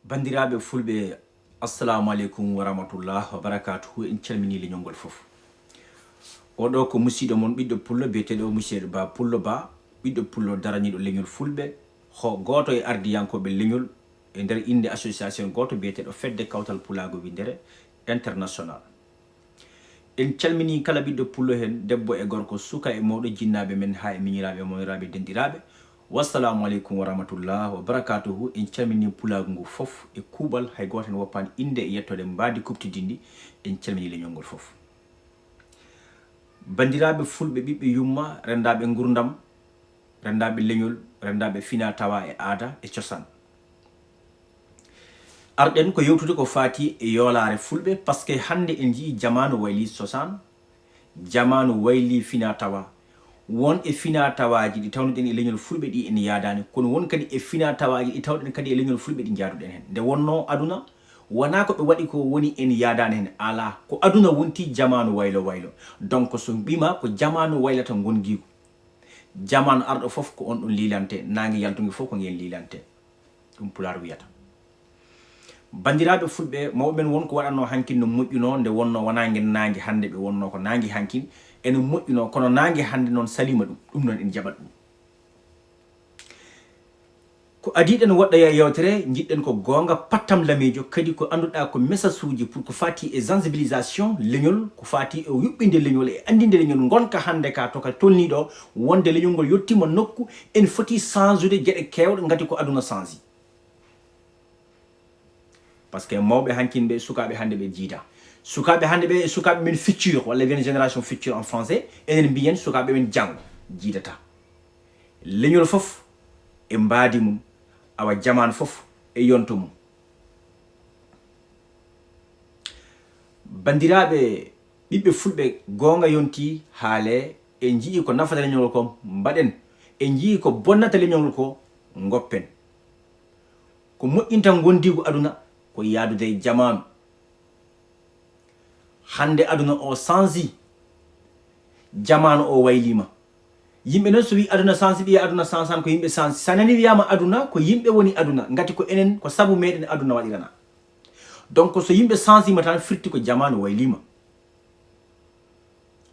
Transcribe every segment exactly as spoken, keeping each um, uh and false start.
Banndiraaɓe fulɓe, assalamu aleykum wa rahmatullah wa barakatuhu. En calminii leñol ngol fof. Oɗo ko musiɗɗo mon, ɓiɗɗo pullo, biyeteeɗo Monsieur Ba Pullo Ba, ɓiɗɗo pullo daraniiɗo leñol fulɓe, ko gooto e ardiyankooɓe leñol e nder innde association gooto biyeteeɗo Fedde Kawtal Pulaagu Winndere International. En calminii kala ɓiɗɗo pullo heen, debbo e gorko, suka e mawɗo, jinnaaɓe men haa e miñiraaɓe, mawniraaɓe, denɗiraaɓe. Wassalamu aleykum wa rahmatullah wa barakatuhu. En calminii pulaagu ngu fof e kuuɓal, hay gooto heen woppaani innde e yettoode mbaadi kuɓtidinndi. En calminii leñol ngol fof. Banndiraaɓe fulɓe, ɓiɓɓe yumma, renndaaɓe nguurndam, renndaaɓe leñol, renndaaɓe fina tawa e aada e cosaan. Arɗen ko yewtude ko faati e yoolaare fulɓe, parce que hannde en njiyii jamaanu waylii cosaan, jamaanu waylii fina tawa. Won e fina tawaaji ɗi tawnuɗen e leñol fulɓe ɗi en yaadaani, kono won kadi e fina tawaaji ɗi tawɗen kadi e leñol fulɓe ɗi njaaduɗen heen. Nde wonnoo aduna, wonaa ko ɓe waɗi ko woni en yaadaani heen, alaa, ko aduna wonti jamaanu waylo waylo. Donc so mbiima ko jamaanu waylata ngongiigu. Jamaanu arɗo fof ko on ɗum liilante, naange yaltunge fof ko ngeen liilante. Ɗum pulaar wiyata. Banndiraaɓe fulɓe, mawɓe men won ko waɗatnoo hankin no moƴƴunoo, nde wonnoo wonaa ngen naange hannde, ɓe wonnoo ko naange hankin ene moƴƴunoo, kono naange hannde noon saliima ɗum, ɗum noon en jaɓat ɗum. Ko adii ɗen woɗɗoya yewtere, njiɗɗen ko goonga pattam lamiijo, kadi ko annduɗaa ko message uji pour ko faati e sensibilisation leñol, ko faati e yuɓɓinde leñol e anndinde leñol ngonka hannde ka to ka tolnii ɗo, wonde leñol ngol yettiima nokku, en foti change-ude geɗe keewɗe, ngati ko aduna change-i. Parce que mawɓe hankin ɓe, sukaaɓe hannde ɓe jiida. Sukaaɓe hannde ɓe e sukaaɓe men futur, walla wiyen génération future en français, enen mbiyen sukaaɓe men janngo jiidata. Leñol fof e mbaadi mum, awa jamaanu fof e yonto mum. Banndiraaɓe, ɓiɓɓe fulɓe, goonga yontii haalee, en njiyii ko nafata leñol ko mbaɗen, en njiyii ko bonnata leñol ko ngoppen. Ko moƴƴinta ngondiigu aduna ko yaadude e jamaanu. Hannde aduna o change-i, jamaanu o wayliima. Yimɓe noon so wii aduna change-i, ɓiya aduna change-aani, ko yimɓe change-i. So a nanii wiyaama aduna, ko yimɓe woni aduna. Ngati ko enen, ko sabu meɗen aduna waɗiranaa. Donc so yimɓe change-iima tan firti ko jamaanu wayliima.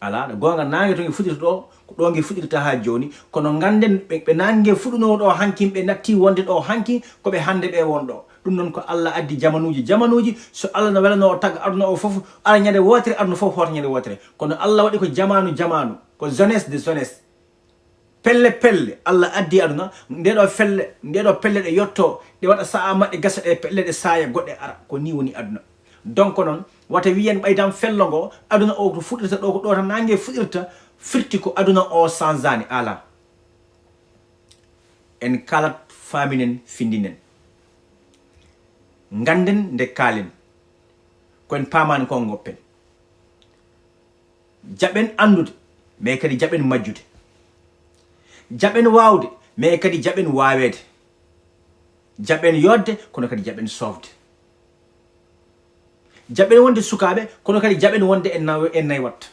Alaa, ɗo goonga naange to nge fuɗirta ɗo, ko ɗo nge fuɗirta haa jooni. Kono ngannden ɓe, ɓe naange nge fuɗunoo ɗo hankin, ɓe natti wonde ɗo hankin, ko ɓe hannde ɓe won ɗo. Ɗum noon ko Allah addi jamanuuji, jamanuuji, so Allah no welanoo o tagga aduna o fof, ara ñande wootere, aduna fof hoota ñande wootere. Kono Allah waɗi ko jamaanu, jamaanu, ko jeunesse de jeunesse. Pelle, pelle, Allah addi aduna, nde ɗo felle, nde ɗo pelle ɗe yotto, ɗe waɗa sa'a maɗɗe gasa ɗe pelle ɗe saaya goɗɗe ara. Ko ni woni aduna. Donc noon, wata wiyen ɓaydan fello ngo, aduna o ko fuɗirta ɗo, ko ɗo tan naange fuɗirta, firti ko aduna o change-aani, alaa. En kalat, faaminen, findinen. Ngannden nde kaalen. Ko en paamaani ko ngoppen. Jaɓen anndude, mais kadi jaɓen majjude. Jaɓen waawde, mais kadi jaɓen waaweede. Jaɓen yodde, kono kadi jaɓen soofde. Jaɓen wonde sukaaɓe, kono kadi jaɓen wonde en naw-, en naywat.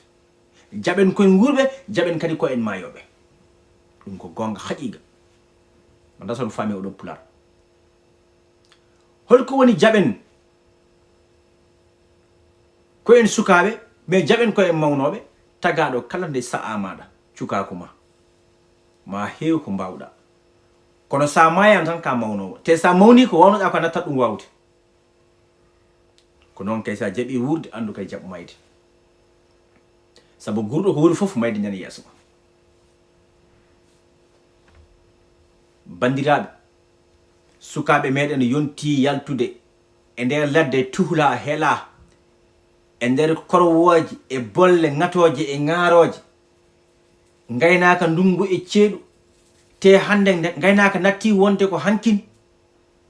Jaɓen ko en wuurɓe, jaɓen kadi ko en maayooɓe. Ɗum ko goonga haqiiqa. Wonda so on faami oɗo pulaar. Holko woni jaɓen? Ko en sukaaɓe, mais jaɓen ko en mawnooɓe, tagaaɗo kala nde sa'a maaɗa, cukaaku ma. Ma heew ko mbaawɗa. Kono sa maayan tan ka mawnoowo. Te sa mawni ko wawnoɗa ko a nattat ɗum waawde. Ko noon kay sa jaɓi wuurde, anndu kay jaɓ mayde. Sabu guurɗo ko woni fof mayde ñande yeeso ma. Banndiraaɓe, sukaaɓe meɗen yonti yaltude e nder ladde tuhla hela, e nder korwooje e bolle ŋatooje e ŋaarooje. Ngaynaaka ndunngu e ceeɗu, te hannde nde-, ngaynaaka natti wonde ko hankin.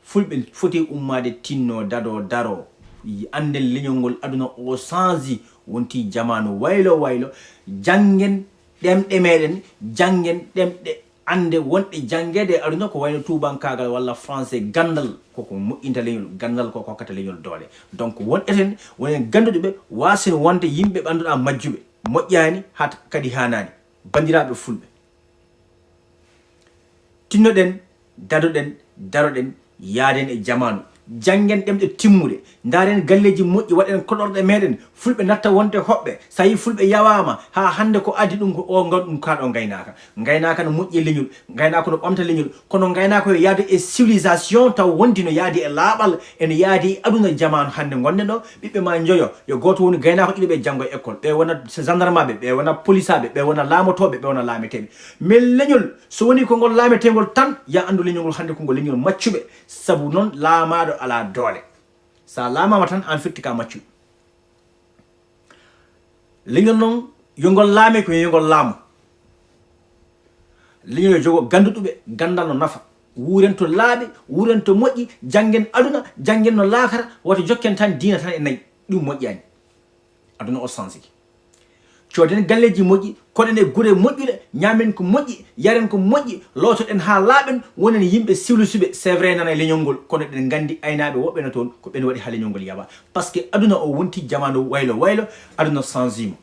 Fulɓe foti ummaade, tinno, dado, daro. Yi-, annden leñol ngol aduna o change, wonti jamaanu waylo waylo. Janngen ɗemɗe meɗen, janngen ɗemɗe annde wonɗe janngeede e aduna, ko wayno tuubankaagal walla français, ganndal koko moƴƴinta leñol, ganndal koko hokkata leñol doole. Donc won eten, wonen gannduɗe ɓe, waasen wonde yimɓe ɓe annduɗaa majjuɓe, moƴƴaani, hat kadi haanaani. Banndiraaɓe fulɓe, tinnoɗen, dadoɗen, daroɗen, yaaden e jamaanu. Janngen ɗemɗe timmuɗe, ndaaren galleeji moƴƴi, waɗen koɗorɗe meeɗen, fulɓe natta wonde hoɓɓe. So a yii fulɓe yawaama, haa hannde ko addi ɗum ko o ngan-, ɗum kaa ɗo ngaynaaka. Ngaynaaka no moƴƴi e leñol, ngaynaaka no ɓamta leñol, kono ngaynaaka yo yaadu e civilisation taw wondi no yaadi e laaɓal, eno yaadi e aduna jamaanu hannde ngonɗen ɗo. Ɓiɓɓe ma njoyo, yo gooto woni gaynaako ɗiɗo ɓe janngo e école, ɓe wona gendarmeɓe, ɓe wona polisaaɓe, ɓe wona laamotooɓe, ɓe wona laameteeɓe. Mais leñol, so woni ko ngol laameteengol tan, ya anndu leñol ngol hannde ko ngol leñol maccuɓe. Sabu noon, laamaaɗo alaa doole. So a laamaama tan, aan firti ka maccuɗo. Leñol noon, yo ngol laame ko yo ngol laamu. Leñol yo jogo gannduɗuɓe, ganndal no nafa. Wuuren to laaɓi, wuuren to moƴƴi, janngen aduna, janngen no laakara, wata jokken tan diina tan e nayi. Ɗum moƴƴaani. Aduna o sansiki. Cooden galleeji moƴƴi, koɗen e gure moƴƴuɗe, ñaamen ko moƴƴi, yaren ko moƴƴi, lootoɗen haa laaɓen, wonen yimɓe siwlisuɓe. C'est vrai, nana e leñol ngol, kono eɗen nganndi aynaaɓe woɓɓe no toon, ko ɓen waɗi haa leñol ngol yaɓa. Parce que aduna o wonti jamaanu waylo waylo, aduna sansiima.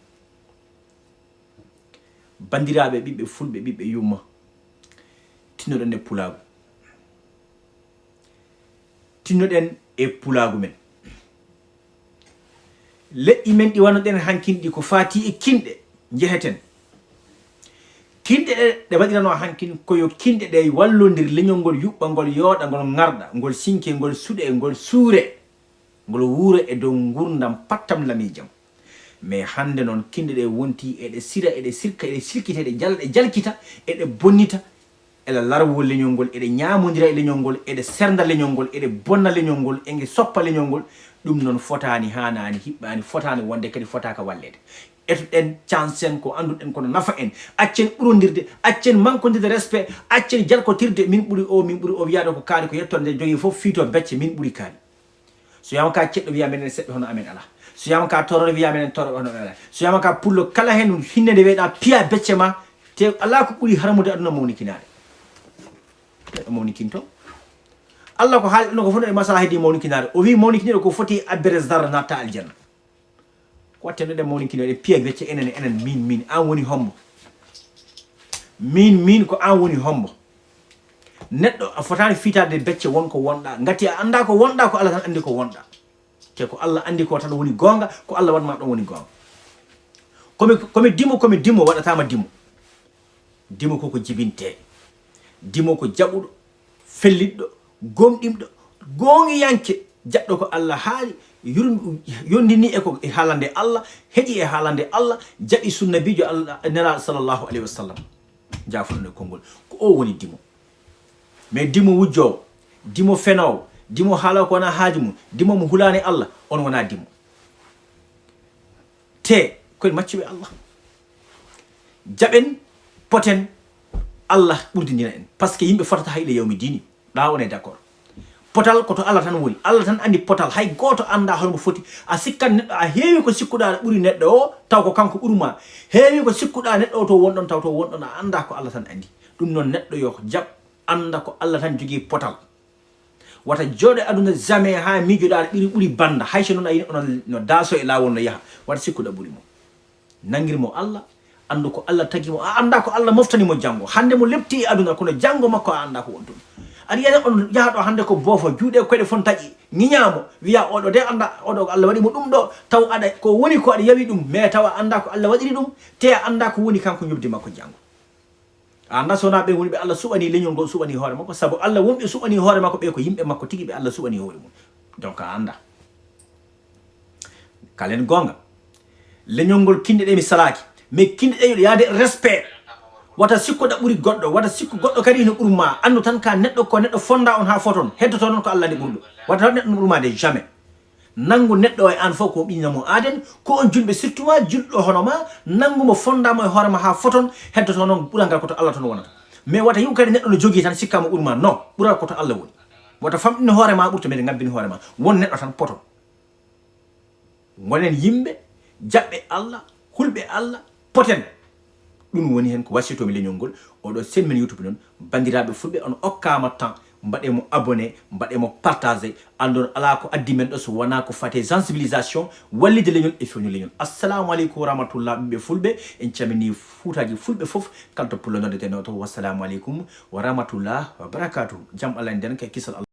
Banndiraaɓe, ɓiɓɓe fulɓe, ɓiɓɓe yumma, tinnoɗen e pulaagu. Tinnoɗen e pulaagu men. Leƴƴi men ɗi wanoɗen hankin ɗi ko faati e kinɗe njeheten. Kinɗe ɗe, ɗe waɗiranoo hankin ko yo kinɗe ɗe wallondir leñol ngol, yuɓɓa ngol, yooɗa ngol, ŋarɗa ngol, sinke ngol, suɗe ngol, suure ngol, wuura e dow ngurdam pattam lamiijam. Mais hannde noon, kinɗe ɗe wonti eɗe sira, eɗe sirka, eɗe sirkita, eɗe jal-, ɗe jalkita, eɗe bonnita, eɗe larwo leñol ngol, eɗe ñaamondira e leñol ngol, eɗe sernda leñol ngol, eɗe bonna leñol ngol, eɗe soppa leñol ngol. Ɗum noon fotaani, haanaani, hiɓɓaani, fotaani wonde, kadi fotaaka walleede. Etoɗen, cansen ko annduɗen ko no nafa en. Accen ɓurondirde, accen mankondirde respect, accen jalkotirde, min ɓuri o, min ɓuri o, wiyaade ko kaari ko yettoode, nde jogii fof fiito becce, min ɓuri kaari. So wiyaama ka ceɗɗo, wiya menen seɗɗo hono amen alaa. So wiyaama ka toroɗo, wiya menen toroɗo hono amen alaa. So wiyaama ka pullo, kala heen hinnde nde wiyɗa piya becce ma, te alaa ko ɓuri harmude aduna mawnikinaade. Neɗɗo mawnikinto. Allah ko haali ɗum ko fof no e masalaahi ɗi mawnikinaade. O wii mawnikiniiɗo ko foti abbere zarra natta aljanna. Ko watte no ɗen mawnikino, eɗen piya becce enen e enen, min, min, an woni hombo? Min, min, ko an woni hombo? Neɗɗo, a fotaani fiitaade becce won ko wonɗa. Ngati a anndaa ko wonɗa, ko Allah tan anndi ko wonɗa. Te ko Allah anndi ko tan woni goonga, ko Allah waɗma ɗon woni goonga. Komi, komi dimo, komi dimo, waɗataama dimo. Dimo ko ko jibintee. Dimo ko jaɓuɗo, fellitɗo, gomɗinɗo, goongiyanke, jaɓɗo ko Allah haali, yurm-, yondini e ko e haalande Allah, heɗi e haalande Allah, jaɓi sunnabiijo Allah, Nelaaɗo sallallahu alayhi wa sallam. Jaafoɗon e konngol. Ko o woni dimo. Mais dimo wujjoowo, dimo fenoowo, dimo haala ko wonaa haaju mum, dimo mo hulaani Allah, on wonaa dimo. Te, ko en maccuɓe Allah. Jaɓen, poten, Allah ɓurdindina en. Parce que yimɓe fotata hay le yawmi diini. Ɗa on est d'accord. Potal ko to Allah tan woni. Allah tan anndi potal. Hay gooto anndaa hol mo foti. A sikkan neɗɗo, a heewi ko sikkuɗaa aɗa ɓuri neɗɗo o, taw ko kanko ɓurma. Heewi ko sikkuɗaa neɗɗo o to wonɗon, taw to wonɗon a anndaa ko Allah tan anndi. Ɗum noon neɗɗo yo jaɓ, annda ko Allah tan jogii potal. Wata jooɗo e aduna jamais haa miijoɗaa aɗa ɓuri, ɓuri bannda. Hay so noon a yii onon no daaso e laawol no yaha. Wata sikkuɗaa ɓuri mo. Nanngir mo Allah, anndu ko Allah tagi mo. A anndaa ko Allah moftani mo janngo. Hannde mo lepti e aduna, kono janngo makko a anndaa ko woni toon. Aɗa yiya neɗɗo on yaha ɗo hannde ko boofo, juuɗe koyɗe fof taƴi, ñiñaa mo, wiya oɗo de anndaa, oɗo ko Allah waɗi mo ɗum ɗo, taw aɗa, ko woni ko aɗa yawi ɗum, mais tawa a anndaa ko Allah waɗiri ɗum, te a anndaa ko woni kanko ñobdi makko janngo. A anndaa so wonaa ɓe woni ɓe Allah suɓani leñol ngol, suɓani hoore makko, sabu Allah wonɓe suɓani hoore makko, ɓe ko yimɓe makko tigi, ɓe Allah suɓani hoore mum. Donc a anndaa. Kaalen goonga. Leñol ngol kinɗe ɗe mi salaaki. Mais kinɗe ɗe yo yaade respect. Wata sikkoɗa ɓuri goɗɗo, wata sikku goɗɗo kadi ina ɓurma. Anndu tan ka neɗɗo ko neɗɗo fonda on haa foton. Heddoto noon ko Allah nde ɓurɗo. Wata neɗɗo no ɓurma de jamais. Nanngu neɗɗo e aan fof ko ɓiñña mo aaden, ko on julɓe surtout ma, julɗo hono ma, nanngu mo fonda mo e hoore ma haa foton, heddoto noon ɓural ngal ko to Allah toon wonata. Mais wata yiw kadi neɗɗo no jogii tan sikka mo ɓurma, non, ɓural ko to Allah woni. Wata famɗin hoore ma ɓurto mede ngabbin hoore ma. Won neɗɗo tan poto. Ngonen yimɓe, jaɓɓe Allah, hulɓe Allah, poten. Ɗum woni heen ko wasiytomi leñol ngol. Oɗo sen men YouTube noon, banndiraaɓe fulɓe, on okkaama temps, mbaɗee mo abonné, mbaɗee mo partagé. Anndon alaa ko addi men ɗo so wonaa ko fate sensibilisation, wallide leñol e fewndo leñol. Assalamu aleykum wa rahmatullah, ɓiɓɓe fulɓe. En calminii fuutaaji fulɓe fof, kala to pullo noddetenoo to. Wassalamu aleykum wa rahmatullah wa barakatuh. Jam Allah e nden kay kisal Allah.